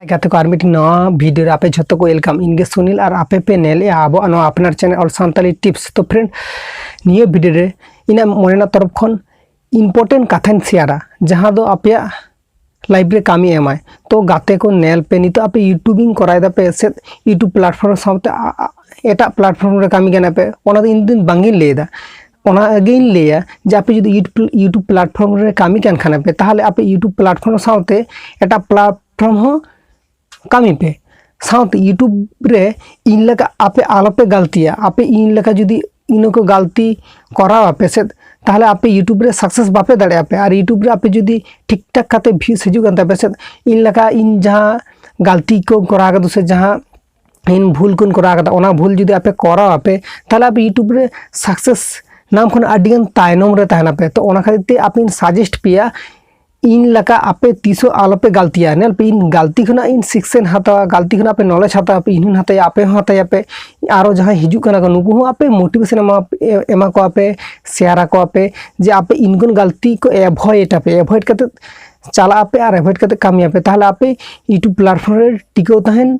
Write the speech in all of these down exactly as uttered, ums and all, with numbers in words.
ᱜᱟᱛᱮ ᱠᱚ, ᱟᱨ ᱢᱤᱫᱴᱤᱡ ᱱᱟᱣᱟ ᱵᱷᱤᱰᱤᱭᱳ ᱨᱮ ᱟᱯᱮ ᱡᱷᱚᱛᱚ ᱠᱚ ᱣᱮᱞᱠᱟᱢ᱾ ᱤᱧ ᱜᱮ ᱥᱩᱱᱤᱞ ᱟᱨ ᱟᱯᱮ ᱯᱮ ᱧᱮᱞᱮᱜᱼᱟ ᱟᱵᱚᱣᱟᱜ ᱱᱚᱣᱟ ᱟᱯᱱᱟᱨ ᱪᱮᱱᱮᱞ ᱚᱞ ᱥᱟᱱᱛᱟᱲᱤ ᱴᱤᱯᱥ᱾ ᱛᱚ ᱯᱷᱨᱮᱱᱰ, ᱱᱤᱭᱟᱹ ᱵᱷᱤᱰᱤᱭᱳ ᱨᱮ ᱤᱧᱟᱹᱜ ᱢᱚᱱᱮ ᱨᱮᱱᱟᱜ ᱛᱚᱨᱚᱯ ᱠᱷᱚᱱ ᱤᱢᱯᱚᱨᱴᱮᱱᱴ ᱠᱟᱛᱷᱟᱧ ᱥᱮᱭᱟᱨᱟ, ᱡᱟᱦᱟᱸ ᱫᱚ ᱟᱯᱮᱭᱟᱜ ᱞᱟᱭᱤᱯᱷ ᱨᱮ ᱠᱟᱹᱢᱤ ᱮᱢᱟᱭ᱾ ᱛᱚ ᱜᱟᱛᱮ ᱠᱚ, ᱧᱮᱞ ᱯᱮ, ᱱᱤᱛᱚᱜ ᱟᱯᱮ ᱤᱭᱩᱴᱩᱵᱤᱝ ᱠᱚᱨᱟᱣ ᱫᱟᱯᱮ ᱥᱮ ᱤᱭᱩᱴᱩᱵᱽ ᱯᱞᱟᱴᱯᱷᱚᱨᱢ ᱥᱟᱶᱛᱮ ᱟ-, ᱟ-, ᱮᱴᱟᱜ ᱯᱞᱟᱴᱯᱷᱚᱨᱢ ᱨᱮ ᱠᱟᱹᱢᱤ ᱠᱟᱱᱟ ᱯᱮ, ᱚᱱᱟ ᱫᱚ ᱤᱧ ᱫᱚ ᱵᱟᱝᱤᱧ ᱞᱟᱹᱭᱫᱟ᱾ ᱚᱱᱟ ᱜᱮᱧ ᱞᱟᱹᱭᱟ ᱡᱮ ᱟᱯᱮ ᱡᱩᱫᱤ ᱤᱭᱩᱴᱩᱵᱽ, ᱤᱭᱩᱴᱩᱵᱽ ᱯᱞᱟᱴᱯᱷᱚᱨᱢ ᱨᱮ ᱠᱟᱹᱢᱤ ᱠᱟᱱ ᱠᱷᱟᱱ ᱯᱮ, ᱛᱟᱦᱚᱞᱮ ᱟᱯᱮ ᱤᱭᱩᱴᱩᱵᱽ ᱯᱞᱟᱴᱯᱷᱚᱨᱢ ᱥᱟᱶᱛᱮ ᱮᱴᱟᱜ ᱯᱞᱟᱴᱯᱷᱚᱨᱢ ᱦᱚᱸ ᱠᱟᱹᱢᱤ ᱯᱮ᱾ ᱥᱟᱶᱛᱮ ᱤᱭᱩᱴᱩᱵᱽ ᱨᱮ ᱤᱧ ᱞᱮᱠᱟ ᱟᱯᱮ ᱟᱞᱚᱯᱮ ᱜᱟᱹᱞᱛᱤᱭᱟ᱾ ᱟᱯᱮ ᱤᱧ ᱞᱮᱠᱟ ᱡᱩᱫᱤ ᱤᱱᱟᱹ ᱠᱚ ᱜᱟᱹᱞᱛᱤ ᱠᱚᱨᱟᱣ ᱟᱯᱮ ᱥᱮ, ᱛᱟᱦᱚᱞᱮ ᱟᱯᱮ ᱤᱭᱩᱴᱩᱵᱽ ᱨᱮ ᱥᱟᱠᱥᱮᱥ ᱵᱟᱯᱮ ᱫᱟᱲᱮᱭᱟᱜᱼᱟ ᱯᱮ᱾ ᱟᱨ ᱤᱭᱩᱴᱩᱵᱽ ᱨᱮ ᱟᱯᱮ ᱡᱩᱫᱤ ᱴᱷᱤᱠ ᱴᱷᱟᱠ ᱠᱟᱛᱮ ᱵᱷᱤᱭᱩᱡᱽ ᱦᱤᱡᱩᱜ ᱠᱟᱱ ᱛᱟᱯᱮ ᱥᱮ, ᱤᱧ ᱞᱮᱠᱟ ᱤᱧ ᱡᱟᱦᱟᱸ ᱜᱟᱹᱞᱛᱤ ᱠᱚ ᱠᱚᱨᱟᱣ ᱠᱟᱫᱟ ᱥᱮ ᱡᱟᱦᱟᱸ ᱤᱧ ᱵᱷᱩᱞ ᱠᱚᱧ ᱠᱚᱨᱟᱣ ᱠᱟᱫᱟ, ᱚᱱᱟ ᱵᱷᱩᱞ ᱡᱩᱫᱤ ᱟᱯᱮ ᱠᱚᱨᱟᱣ ᱟᱯᱮ, ᱛᱟᱦᱚᱞᱮ ᱟᱯᱮ ᱤᱭᱩᱴᱩᱵᱽ ᱨᱮ ᱥᱟᱠᱥᱮᱥ ᱧᱟᱢ ᱠᱷᱚᱱ ᱟᱹᱰᱤ ᱜᱟᱱ ᱛᱟᱭᱱᱚᱢ ᱨᱮ ᱛᱟᱦᱮᱱᱟᱯᱮ᱾ ᱛᱚ ᱚᱱᱟ ᱠᱷᱟᱹᱛᱤᱨ ᱛᱮ ᱟᱯᱮᱧ ᱥᱟᱡᱮᱥᱴ ᱯᱮᱭᱟ, ᱤᱧ ᱞᱮᱠᱟ ᱟᱯᱮ ᱛᱤᱥ ᱦᱚᱸ ᱟᱞᱚᱯᱮ ᱜᱟᱹᱞᱛᱤᱭᱟ᱾ ᱧᱮᱞ ᱯᱮ, ᱤᱧ ᱜᱟᱹᱞᱛᱤ ᱠᱷᱚᱱᱟᱜ ᱤᱧ ᱥᱤᱠᱥᱮᱱ ᱦᱟᱛᱟᱣᱟ, ᱜᱟᱹᱞᱛᱤ ᱠᱷᱚᱱᱟᱜ ᱟᱯᱮ ᱱᱚᱞᱮᱡᱽ ᱦᱟᱛᱟᱣ ᱟᱯᱮ, ᱤᱧ ᱦᱚᱸᱧ ᱦᱟᱛᱟᱣᱟ, ᱟᱯᱮ ᱦᱚᱸ ᱦᱟᱛᱟᱣ ᱟᱯᱮ, ᱟᱨᱚ ᱡᱟᱦᱟᱸᱭ ᱦᱤᱡᱩᱜ ᱠᱟᱱᱟ ᱠᱚ ᱱᱩᱠᱩ ᱦᱚᱸ ᱟᱯᱮ ᱢᱳᱴᱤᱵᱷᱮᱥᱚᱱ ᱮᱢᱟ, ᱮᱢᱟ ᱠᱚᱣᱟ ᱯᱮ, ᱥᱮᱭᱟᱨ ᱟᱠᱚᱣᱟ ᱯᱮ ᱡᱮ ᱟᱯᱮ ᱤᱧ ᱠᱷᱚᱱ ᱜᱟᱹᱞᱛᱤ ᱠᱚ ᱮᱵᱷᱚᱭᱮᱰ ᱟᱯᱮ, ᱮᱵᱷᱚᱭᱮᱰ ᱠᱟᱛᱮ ᱪᱟᱞᱟᱜ ᱟᱯᱮ ᱟᱨ ᱮᱵᱷᱚᱭᱮᱰ ᱠᱟᱛᱮ ᱠᱟᱹᱢᱤᱭᱟᱯᱮ, ᱛᱟᱦᱚᱞᱮ ᱟᱯᱮ ᱤᱭᱩᱴᱩᱵᱽ ᱯᱞᱟᱴᱯᱷᱚᱨᱢ ᱨᱮ ᱴᱤᱠᱟᱹᱣ ᱛᱟᱦᱮᱱ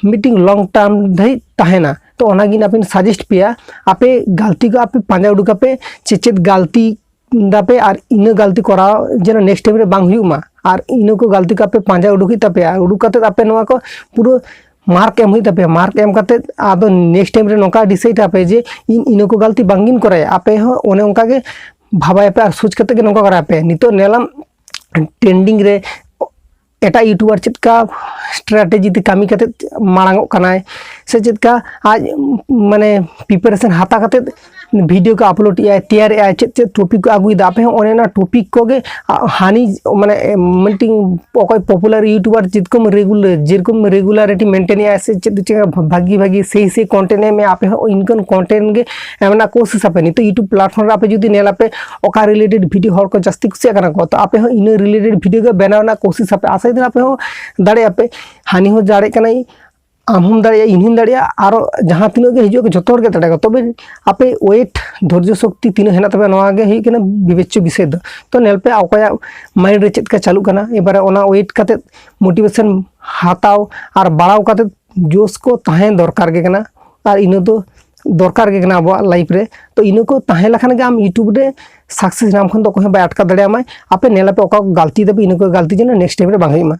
ᱢᱤᱫᱴᱤᱝ ᱞᱚᱝ ᱴᱟᱨᱢ ᱫᱷᱟᱹᱵᱤᱡ ᱛᱟᱦᱮᱱᱟ᱾ ᱛᱚ ᱚᱱᱟᱜᱮ ᱤᱧ ᱟᱯᱮᱧ ᱥᱟᱡᱮᱥᱴ ᱯᱮᱭᱟ, ᱟᱯᱮ ᱜᱟᱹᱞᱛᱤ ᱠᱚ ᱟᱯᱮ ᱯᱟᱸᱡᱟ ᱩᱰᱩᱠ ᱟᱯᱮ, ᱪᱮᱫ ᱪᱮᱫ ᱜᱟᱹᱞᱛᱤ ᱫᱟᱯᱮ ᱟᱨ ᱤᱱᱟᱹ ᱜᱟᱹᱞᱛᱤ ᱠᱚᱨᱟᱣ ᱡᱮᱱᱚ ᱱᱮᱠᱥᱴ ᱴᱟᱭᱤᱢ ᱨᱮ ᱵᱟᱝ ᱦᱩᱭᱩᱜ ᱢᱟ᱾ ᱟᱨ ᱤᱱᱟᱹ ᱠᱚ ᱜᱟᱹᱞᱛᱤ ᱠᱚ ᱟᱯᱮ ᱯᱟᱸᱡᱟ ᱩᱰᱩᱠ ᱦᱩᱭᱩᱜ ᱛᱟᱯᱮᱭᱟ᱾ ᱩᱰᱩᱠ ᱠᱟᱛᱮ ᱟᱯᱮ ᱱᱚᱣᱟ ᱠᱚ ᱯᱩᱨᱟᱹ ᱢᱟᱨᱠ ᱮᱢ ᱦᱩᱭᱩᱜ ᱛᱟᱯᱮᱭᱟ᱾ ᱢᱟᱨᱠ ᱮᱢ ᱠᱟᱛᱮ ᱟᱫᱚ ᱱᱮᱠᱥᱴ ᱴᱟᱭᱤᱢ ᱨᱮ ᱱᱚᱝᱠᱟ ᱰᱤᱥᱟᱭᱤᱰ ᱟᱯᱮ ᱡᱮ ᱤᱧ ᱤᱱᱟᱹ ᱠᱚ ᱜᱟᱹᱞᱛᱤ ᱵᱟᱝᱜᱤᱧ ᱠᱚᱨᱟᱭᱟ᱾ ᱟᱯᱮ ᱦᱚᱸ ᱚᱱᱮ ᱚᱱᱠᱟ ᱜᱮ ᱵᱷᱟᱵᱟᱭᱟᱯᱮ ᱟᱨ ᱥᱳᱪ ᱠᱟᱛᱮ ᱜᱮ ᱱᱚᱝᱠᱟ ᱠᱚᱨᱟᱣ ᱯᱮ᱾ ᱱᱤᱛᱚᱜ ᱧᱮᱞᱟᱢ ᱴᱨᱮᱱᱰᱤᱝ ᱨᱮ ᱮᱴᱟᱜ ᱤᱭᱩᱴᱩᱵᱟᱨ ᱪᱮᱫ ᱞᱮᱠᱟ ᱥᱴᱨᱟᱴᱮᱡᱤ ᱛᱮ ᱠᱟᱹᱢᱤ ᱠᱟᱛᱮ ᱢᱟᱲᱟᱝ ᱚᱜ ᱠᱟᱱᱟᱭ, ᱥᱮ ᱪᱮᱫ ᱞᱮᱠᱟ ᱟᱡ ᱢᱟᱱᱮ ᱯᱨᱤᱯᱟᱨᱮᱥᱚᱱ ᱦᱟᱛᱟᱣ ᱠᱟᱛᱮ ᱵᱷᱤᱰᱤᱭᱳ ᱠᱚ ᱟᱯᱞᱳᱰ ᱮᱫᱟᱭ, ᱛᱮᱭᱟᱨ ᱮᱫᱟᱭ, ᱪᱮᱫ ᱪᱮᱫ ᱴᱚᱯᱤᱠ ᱠᱚ ᱟᱹᱜᱩᱭᱮᱫᱟ᱾ ᱟᱯᱮ ᱦᱚᱸ ᱚᱱᱮ ᱚᱱᱟ ᱴᱚᱯᱤᱠ ᱠᱚᱜᱮ ᱟ, ᱦᱟᱹᱱᱤ ᱢᱟᱱᱮ ᱢᱤᱫᱴᱤᱝ ᱚᱠᱚᱭ ᱯᱚᱯᱩᱞᱟᱨ ᱤᱭᱩᱴᱩᱵᱟᱨ ᱡᱮᱨᱚᱠᱚᱢ ᱨᱮᱜᱩᱞᱟᱨ, ᱡᱮᱨᱚᱠᱚᱢ ᱨᱮᱜᱩᱞᱟᱨᱤᱴᱤ ᱢᱮᱱᱴᱮᱱ ᱮᱫᱟᱭ ᱥᱮ ᱪᱮᱫ ᱪᱮᱫ ᱵᱷᱟᱹᱜᱤ ᱵᱷᱟᱹᱜᱤ ᱥᱮᱭ ᱥᱮᱭ ᱠᱚᱱᱴᱮᱱᱴ ᱮ ᱮᱢᱮᱫᱼᱟ, ᱟᱯᱮ ᱦᱚᱸ ᱤᱱᱠᱟᱹᱱ ᱠᱚᱱᱴᱮᱱᱴ ᱜᱮ ᱮᱢ ᱨᱮᱱᱟᱜ ᱠᱳᱥᱤᱥ ᱟᱯᱮ᱾ ᱱᱤᱛᱚᱜ ᱤᱭᱩᱴᱩᱵᱽ ᱯᱞᱟᱴᱯᱷᱚᱨᱢ ᱨᱮ ᱟᱯᱮ ᱡᱩᱫᱤ ᱧᱮᱞ ᱟᱯᱮ ᱚᱠᱟ ᱨᱤᱞᱮᱴᱮᱰ ᱵᱷᱤᱰᱤᱭᱳ ᱦᱚᱲ ᱠᱚ ᱡᱟᱹᱥᱛᱤ ᱠᱩᱥᱤᱭᱟᱜ ᱠᱟᱱᱟ ᱠᱚ, ᱛᱚ ᱟᱯᱮ ᱦᱚᱸ ᱤᱱᱟᱹ ᱨᱤᱞᱮᱴᱮᱰ ᱵᱷᱤᱰᱤᱭᱳ ᱜᱮ ᱵᱮᱱᱟᱣ ᱨᱮᱱᱟᱜ ᱠᱳᱥᱤᱥ ᱟᱯᱮ᱾ ᱟᱥᱟᱭ ᱫᱟᱹᱧ ᱟᱯᱮ ᱦᱚᱸ ᱫᱟᱲᱮᱭᱟᱜ ᱟᱯᱮ᱾ ᱦᱟᱹᱱᱤ ᱦᱚᱸ ᱫᱟᱲᱮᱭᱟᱜ ᱠᱟᱱᱟᱭ, ᱟᱢ ᱦᱚᱸᱢ ᱫᱟᱲᱮᱭᱟᱜᱼᱟ, ᱤᱧ ᱦᱚᱸᱧ ᱫᱟᱲᱮᱭᱟᱜᱼᱟ, ᱟᱨᱚ ᱡᱟᱦᱟᱸ ᱛᱤᱱᱟᱹᱜ ᱜᱮ ᱦᱤᱡᱩᱜ ᱟᱠᱚ ᱡᱚᱛᱚ ᱦᱚᱲ ᱜᱮ ᱫᱟᱲᱮᱭᱟᱜᱼᱟ᱾ ᱛᱚᱵᱮ ᱟᱯᱮ ᱳᱭᱮᱴ, ᱫᱷᱳᱨᱡᱚ ᱥᱚᱠᱛᱤ ᱛᱤᱱᱟᱹᱜ ᱦᱮᱱᱟᱜ ᱛᱟᱯᱮᱭᱟ, ᱱᱚᱣᱟ ᱜᱮ ᱦᱩᱭᱩᱜ ᱠᱟᱱᱟ ᱵᱤᱵᱮᱪᱪᱚ ᱵᱤᱥᱚᱭ ᱫᱚ᱾ ᱛᱚ ᱧᱮᱞ ᱯᱮ ᱚᱠᱚᱭᱟᱜ ᱢᱟᱭᱤᱱᱰ ᱨᱮ ᱪᱮᱫ ᱞᱮᱠᱟ ᱪᱟᱹᱞᱩᱜ ᱠᱟᱱᱟ, ᱮᱵᱟᱨᱮ ᱚᱱᱟ ᱳᱭᱮᱴ ᱠᱟᱛᱮᱫ ᱢᱳᱴᱤᱵᱷᱮᱥᱚᱱ ᱦᱟᱛᱟᱣ ᱟᱨ ᱵᱟᱲᱟᱣ ᱠᱟᱛᱮᱫ ᱡᱳᱥ ᱠᱚ ᱛᱟᱦᱮᱸ ᱫᱚᱨᱠᱟᱨ ᱜᱮ ᱠᱟᱱᱟ᱾ ᱟᱨ ᱤᱱᱟᱹ ᱫᱚ ᱫᱚᱨᱠᱟᱨ ᱜᱮ ᱠᱟᱱᱟ ᱟᱵᱚᱣᱟᱜ ᱞᱟᱭᱤᱯᱷ ᱨᱮ᱾ ᱛᱚ ᱤᱱᱟᱹ ᱠᱚ ᱛᱟᱦᱮᱸ ᱞᱮᱠᱷᱟᱱ ᱜᱮ ᱟᱢ ᱤᱭᱩᱴᱩᱵᱽ ᱨᱮ ᱥᱟᱠᱥᱮᱥ ᱧᱟᱢ ᱠᱷᱚᱱ ᱫᱚ ᱚᱠᱚᱭ ᱦᱚᱸ ᱵᱟᱭ ᱟᱴᱠᱟᱣ ᱫᱟᱲᱮᱭᱟᱢᱟᱭ᱾ ᱟᱯᱮ ᱧᱮᱞ ᱟᱯᱮ ᱚᱠᱟ ᱠᱚ ᱜᱟᱹᱞᱛᱤ ᱫᱟᱯᱮ, ᱤᱱᱟᱹ ᱠᱚ ᱜᱟᱹᱞᱛᱤ ᱡᱮᱱᱚ ᱱᱮᱠᱥᱴ ᱴᱟᱭᱤᱢ ᱨᱮ ᱵᱟᱝ ᱦᱩᱭᱩᱜ ᱢᱟ᱾